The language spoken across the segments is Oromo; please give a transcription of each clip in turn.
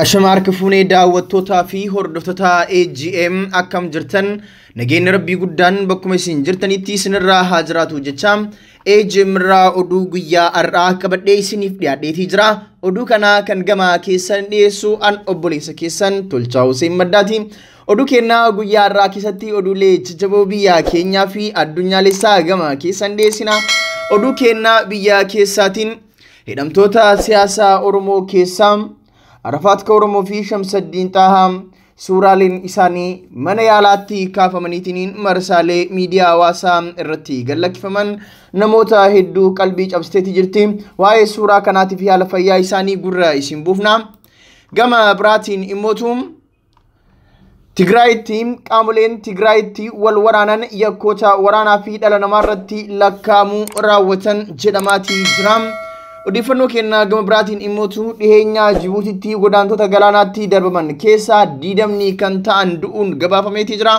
Ashama harka fuunee daawwattootaa fi hordoftoota AGM akkam jirtan, nageenya rabbii guddaan bakkuma isin jirtanitti isinirraa haa jiraatu jecha AGM irraa oduu guyyaa har'aa qabadhee isiniif dhiyaadheetii jira. Oduu kana kan gama keessan dhiyeessu an obboleessa keessan Tolchaa Hussein Maddaati. Oduu kennaa guyyaa har'aa keessatti oduulee jajjaboo biyya keenyaa fi addunyaalessaa gama keessan dhiyeessina. Oduu kennaa biyya keessaatiin hidhamtoota siyaasaa Oromoo keessaa Arafaat ka Oromoo fi Shamsaddiin Xaahaa suuraaleen isaanii mana yaalaatti kaafamaniitiin marsaalee miidiyaa hawaasaa irratti gallakkifaman namoota hedduu qalbii cabsiteeti jirti. Waa'ee suuraa kanaatiif yaala fayyaa isaanii gurra isin buufna. Gama biraatiin immootu Tigraayitti qaamoleen Tigraayitti wal waraanan yakkoota waraanaa fi dhala namaa irratti lakkaa'amuu raawwatan jedhamaatii jira. Odeeffannoo kennaa gama biraatiin immootu dhiheenyaa Jibuutitti godaantota galaanaatti darbaman keessaa 20 kan ta'an du'uun gabaafameeti jira.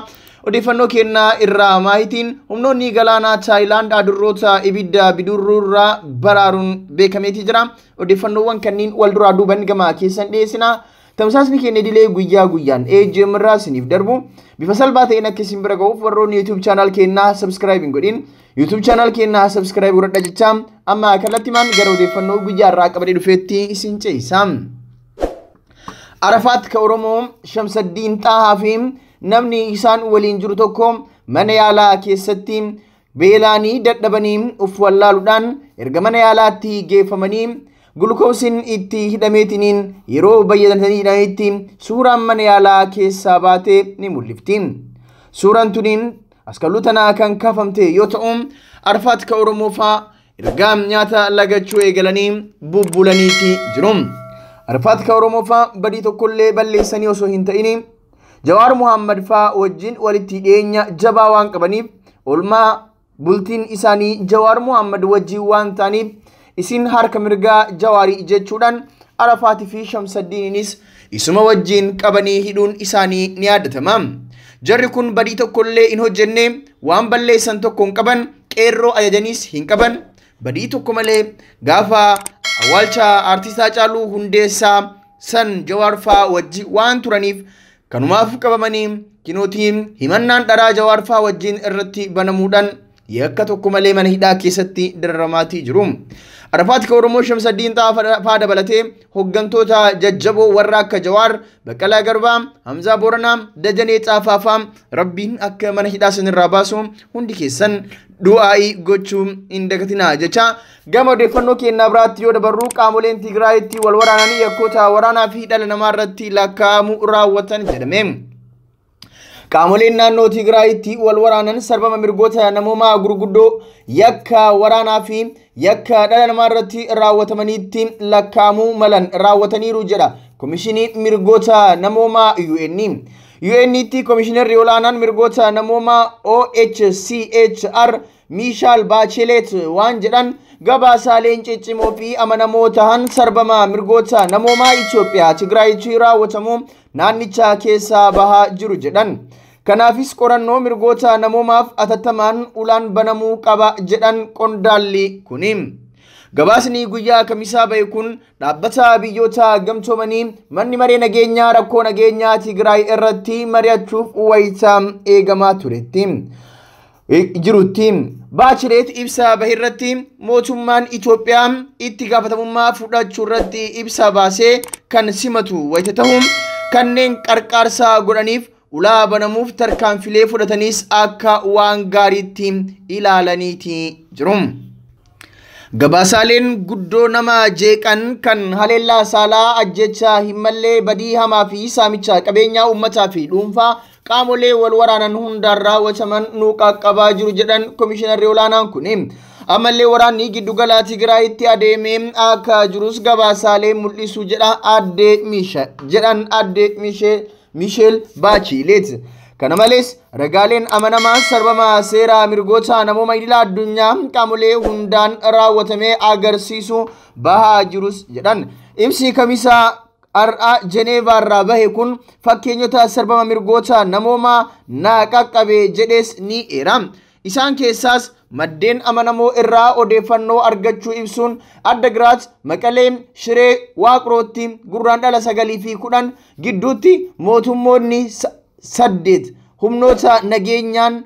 Odeeffannoo kennaa irraa maayitiin humnoonni galaanaa Taayilaand adurroota ibidda bidiruurraa baraaruun beekameeti jira. Odeeffannoowwan kanneen wal duraa duuban gama keessan dhiyeessina. Tamsaasni keenya idilee guyyaa guyyaan AGM irraa isiniif darbu bifa salphaa ta'een akka isin bira ga'uuf warroonni YouTube channel keenyaa subscribe hin godhin YouTube channel keenyaa subscribe godhadha jecha amma kallattimaan gara odeeffannoo guyyaa irraa qabadee dhufeetti isin ce'isa. Arafaat ka Oromoo Shamsaddiin Xaahaa fi namni isaan waliin jiru tokko mana yaalaa keessatti beelaanii dadhabanii uf wallaaluudhaan erga mana yaalaatti geeffamanii gulukoosiin itti hidhameetiniin yeroo bayyatanii hidhanitti suuraan mana yaalaa keessaa baatee ni mul'ifti. Suuraan tuniin askalluu tanaa kan kaafamte yoo ta'u, Arafaat ka Oromoo fa'aa ergaa nyaata lagachuu eegalanii bubbulaniiti jiru. Arafaat ka Oromoo fa'aa badii tokkollee balleessanii osoo hin ta'in Jawaar Muhammad fa'aa wajjin walitti dhiyeenya jabaa waan qabaniif oolmaa bultiin isaanii Jawaar Muhammad wajjin waan ta'aniif isin harka mirgaa Jawaarii jechuudhaan Arafaatii fi Shamsaddiininis isuma wajjin qabanii hidhuun isaanii ni yaadatama. Jarri kun badii tokkollee hin hojjenne, waan balleessan tokko hin qaban, qeerroo ajajaniis hin qaban. Badii tokko malee gaafa awwaalcha aartistaa Haacaaluu Hundeessaa san Jawaar fa'aa wajjin waan turaniif kanumaaf qabamanii kinootiin himannaan dharaa Jawaar fa'aa wajjin irratti banamuudhaan yakka tokko malee mana hidhaa keessatti dararamaatii jiru. Arafaat ka Oromoo Shamsaddiin Xaahaa fa'aa dabalatee hooggantoota jajjaboo warra akka Jawaar, Baqqalaa Garbaa, Hamzaa Booranaa, Dajanee Xaafaa fa'aa Rabbiin akka mana hidhaa sanirraa baasu hundi keessan du'aa'ii gochuu hin dagatinaa jecha gama odeeffannoo kennaa biraatti yoo dabarru qaamoleen Tigraayitti wal waraananii yakkoota waraanaa fi dhala namaa irratti lakkaa'amuu raawwatan jedhame. Qaamoleen naannoo Tigraayitti wal waraanan sarbama mirgoota namoomaa gurguddoo yakka waraanaa fi yakka dhala namaa irratti raawwatamaniitti lakkaa'amuu malan raawwataniiru jedha Komishinii Mirgoota Namoomaa UN. UN'tti Komishinarri olaanaan mirgoota namoomaa OHCHR Miishaal Baachelet waan jedhan gabaasaaleen ciccimoo fi amanamoo ta'an sarbama mirgoota namoomaa Itoophiyaa Tigraayitti raawwatamu naannicha keessaa bahaa jiru jedhan. Kanaafis qorannoo mirgoota namoomaaf atattamaan ulaan banamuu qaba jedhan qondaalli kuni. Gabaasni guyyaa kamisaa bahe kun dhaabbata biyyoota gamtoomanii manni maree nageenyaa rakkoo nageenyaa Tigraay irratti mari'achuuf wayita eegamaa turetti. Jirutti Baachileet ibsa bahe irratti mootummaan Itoophiyaa itti gaafatamummaa fudhachuu irratti ibsa baasee kan simatu wayita ta'u kanneen qarqaarsa godhaniif ulaa banamuuf tarkaanfilee fudhatanis akka waan gaariitti ilaalaniiti jiru. Gabaasaaleen guddoo nama jeeqan kan haleellaa saalaa ajjecha hin mallee badii hamaa fi saamicha qabeenyaa uummataa fi dhuunfaa qaamolee wal waraanan hundaan raawwataman nu qaqqabaa jiru jedhan komishinarri olaanaan kun. Ammallee waraanni giddugala Tigraayitti adeemee akka jirus gabaasaalee mul'isu jedha addee Misha jedhan addee Misheel Baachileet. Kana malees ragaaleen amanamaa sarbama seeraa mirgoota namooma idila addunyaa qaamolee hundaan raawwatamee agarsiisu bahaa jirus jedhan. Ibsi kamisaa har'a Jeneevaa irraa bahe kun fakkeenyota sarbama mirgoota namoomaa naa qaqqabe jedhees ni eera. Isaan keessaas maddeen amanamoo irraa odeeffannoo argachuu ibsuun Addagiraat, Maqalee, Shiree, Waaqrootti Gurraandhala 9 fi 10 gidduutti mootummoonni 8 humnoota nageenyaan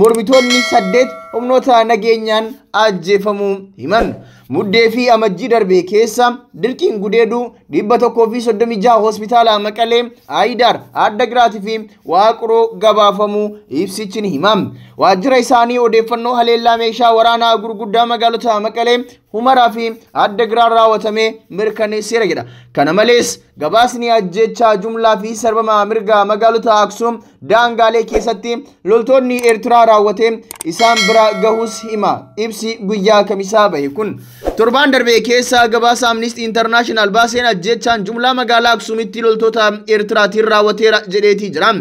mormitoonni 8 humnoota nageenyaan ajjeefamuu himan. Muddee fi Amajjii darbe keessa dirqiin gudeeduu 136 hospitaala Maqalee, Ayidaar, Addagiraatii fi Waaqroo gabaafamuu ibsichi ni hima. Waajjira isaanii odeeffannoo haleellaa meeshaa waraanaa gurguddaa magaalota Maqalee, Humaraa fi Addagiraat raawwatame mirkaneesseera jedha. Kana malees gabaasni ajjechaa jumlaa fi sarbama mirga magaalota Aksuum daangaalee keessatti loltoonni Eertiraa raawwate isaan bira gahus hima. Ibsi guyyaa kamisaa bahe kun. Torbaan darbe keessa gabaasa Amnesty International baaseen ajjechaan jumlaa magaalaa Aksuumitti loltoota Eertiraatiin raawwateera jedheetii jira.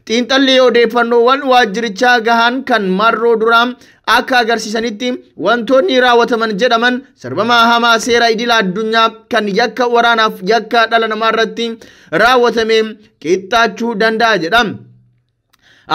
Xiinxalli odeeffannoowwan waajjirichaa gahan kan marroo duraa akka agarsiisanitti wantoonni raawwataman jedhaman sarbama hamaa seera idila addunyaa kan yakka waraanaaf yakka dhala namaa irratti raawwatame qixxaachuu danda'a jedha.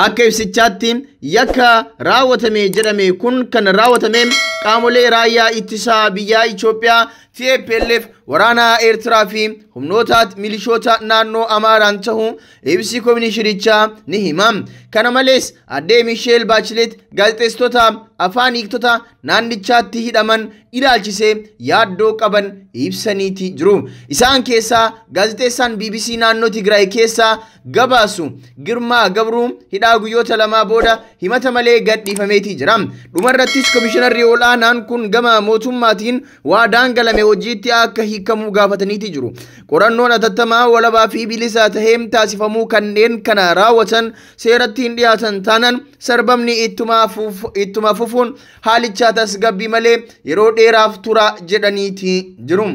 Akka ibsichaatti yakka raawwatame jedhame kun kan raawwatame qaamolee raayyaa ittisaa biyyaa Itoophiyaa, TPLF, waraana Eertiraa fi humnoota milishoota naannoo Amaaraan ta'uu ibsi koomishinichaa ni hima. Kana malees addee Misheel Baachileet gaazexeessitoota afaan hiiktota naannichaatti hidhaman ilaalchisee yaaddoo qaban ibsaniiti jiru. Isaan keessaa gaazexeessaan BBC naannoo Tigraay keessaa gabaasu Girmaa Gabruu hidhaa guyyoota 2 booda himata malee gadhiifameeti jira. Dhumarrattis koomishinarri ol'aanaan kun gama mootummaatiin waadaan galame hojiitti akka hiikamuu gaafataniiti jiru. Qorannoon atattamaa walabaa fi bilisa tahee taasifamuu kanneen kana raawwatan seeratti hin dhiyaatan taanaan sarbamni ittuma fufuun haalicha tasgabbii malee yeroo dheeraaf tura jedhaniiti jiru.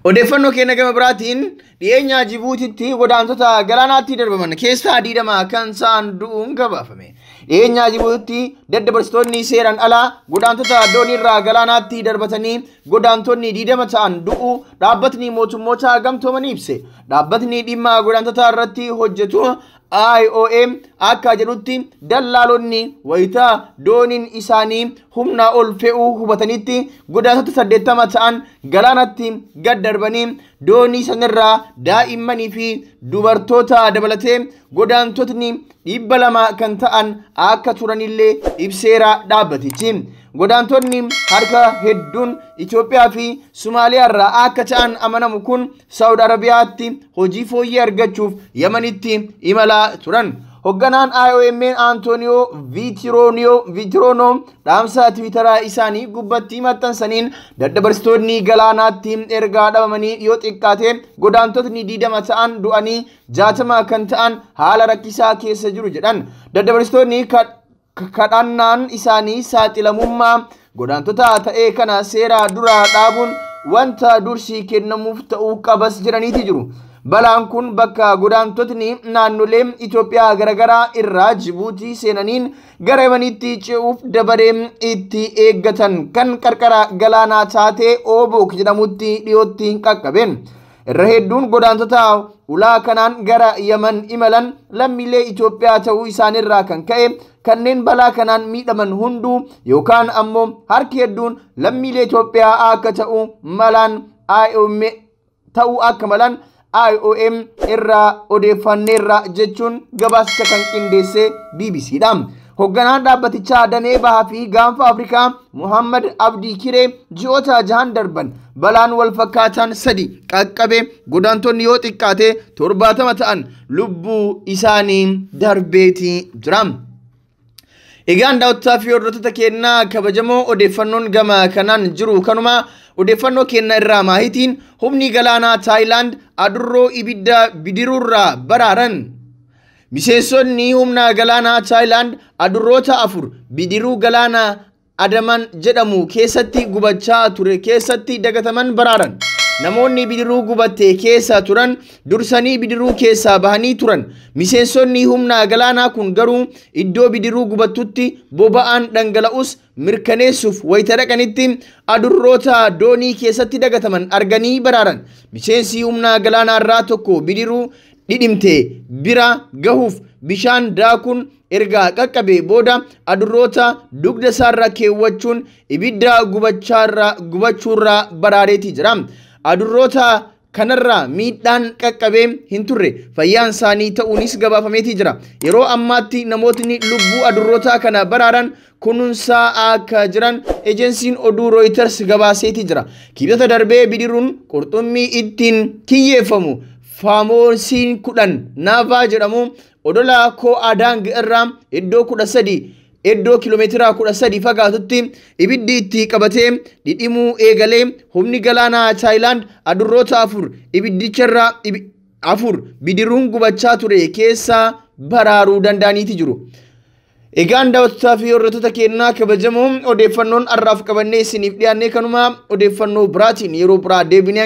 Odeeffannoo keenya gama biraatiin dhiyeenya Jibuutitti godaantota galaanaatti darbaman keessaa 20 kan ta'an du'uun gabaafame. Dhiyeenya Jibuutitti daddabarsitoonni seeraan alaa godaantota dooniirraa galaanaatti darbatanii godaantonni 20 ta'an du'uu dhaabbatni mootummoota gamtoomanii ibse. Dhaabbatni dhimma godaantota irratti hojjetu IOM akka jedhutti dallaalonni wayitaa dooniin isaanii humna ol fe'uu hubatanitti godaantota 80 ta'an galaanatti gad darbanii doonii sanarraa daa'immanii fi dubartoota dabalatee godaantotni 200 kan ta'an akka turanillee ibseera dhaabbatichi. Godaantonni harka hedduun Itoophiyaa fi Somaaliyaa irraa akka ta'an amanamu kun Saawud Arabiyaatti hojii fooyyee argachuuf Yamanitti imalaa turan. Hoogganaan IOM Antonio Vitiroono dhaamsa Tiwiitaraa isaanii gubbatti maxxansaniin daddabarsitoonni galaanaatti ergaa dhabamanii yoo xiqqaate godaantotni 20 ta'an du'anii 60 kan ta'an haala rakkisaa keessa jiru jedhan. Daddabarsitoonni kadhannaan isaanii saaxilamummaa godaantota ta'ee kana seera dura dhaabuun wanta dursii kennamuuf ta'uu qabas jedhaniiti jiru. Balaan kun bakka godaantotni naannolee Itoophiyaa garaagaraa irraa Jibuutii seenaniin gara Yamanitti ce'uuf dabaree itti eeggatan kan qarqara galaanaa taatee Oobok jedhamutti dhiyootti qaqqabeen. Irra hedduun godaantota ulaa kanaan gara Yaman imalan lammiilee Itoophiyaa ta'uu isaaniirraa kan ka'e kanneen balaa kanaan miidhaman hunduu yookaan ammoo harki hedduun lammiilee Itoophiyaa akka ta'uu malaan IOM ta'uu akka malan IOM irraa odeeffanneerra jechuun gabaasicha kan qindeesse BBC dha. Hoogganaan dhaabbatichaa damee bahaa fi gaanfa Afrikaa Muhammad Abdii Kiree ji'oota 6 darban balaan wal fakkaataan 3 qaqqabe godaantonni yoo xiqqaate 70 ta'an lubbuu isaanii darbeeti jira. Egaan daawwattoota fi hordoftoota keenyaa kabajamoo odeeffannoon gama kanaan jiru kanuma odeeffannoo keenya irraa maahitiin humni galaanaa Taayilaand adurroo ibidda bidiruurraa baraaran. Miseensonni humna galaanaa Taayilaand adurroota 4 bidiruu galaanaa Adaman jedhamu keessatti gubachaa ture keessatti dagataman baraaran. Namoonni bidiruu gubatte keessa turan dursanii bidiruu keessaa bahanii turan. Miseensonni humna galaanaa kun garuu iddoo bidiruu gubattutti boba'aan dhangala'us mirkaneessuuf wayita dhaqanitti adurroota doonii keessatti dagataman arganii baraaran. Miseensi humna galaanaa irraa tokko bidiruu dhidhimte bira gahuuf bishaan daakuun erga qaqqabee booda adurroota dugda isaarra keewwachuun ibidda gubachuurraa baraareeti jira. Adurroota kanarraa miidhaan qaqqabee hin turre, fayyaan isaanii ta'uunis gabaafameeti jira. Yeroo ammaatti namootni lubbuu adurroota kana baraaran kunuunsaa akka jiran ejensiin oduu Reuters gabaaseeti jira. Kibxata darbee bidiruun qurxummii ittiin kiyyeeffamu Faamoosiin 10 Naavaa jedhamu odola Koo Adaang irraa iddoo 13 iddoo kiiloomeetira 13 fagaatutti ibiddi itti qabatee dhidhimuu eegalee humni galaanaa Taayilaand adurroota 4 ibiddicharraa 4 bidiruun gubachaa ture keessaa baraaruu danda'aniiti jiru. Egaan daawwattootaa fi hordoftoota keenyaa kabajamoo, odeeffannoon har'aaf qabannee isiniif dhiyaannee kanuma. Odeeffannoo biraatiin yeroo biraa deebinee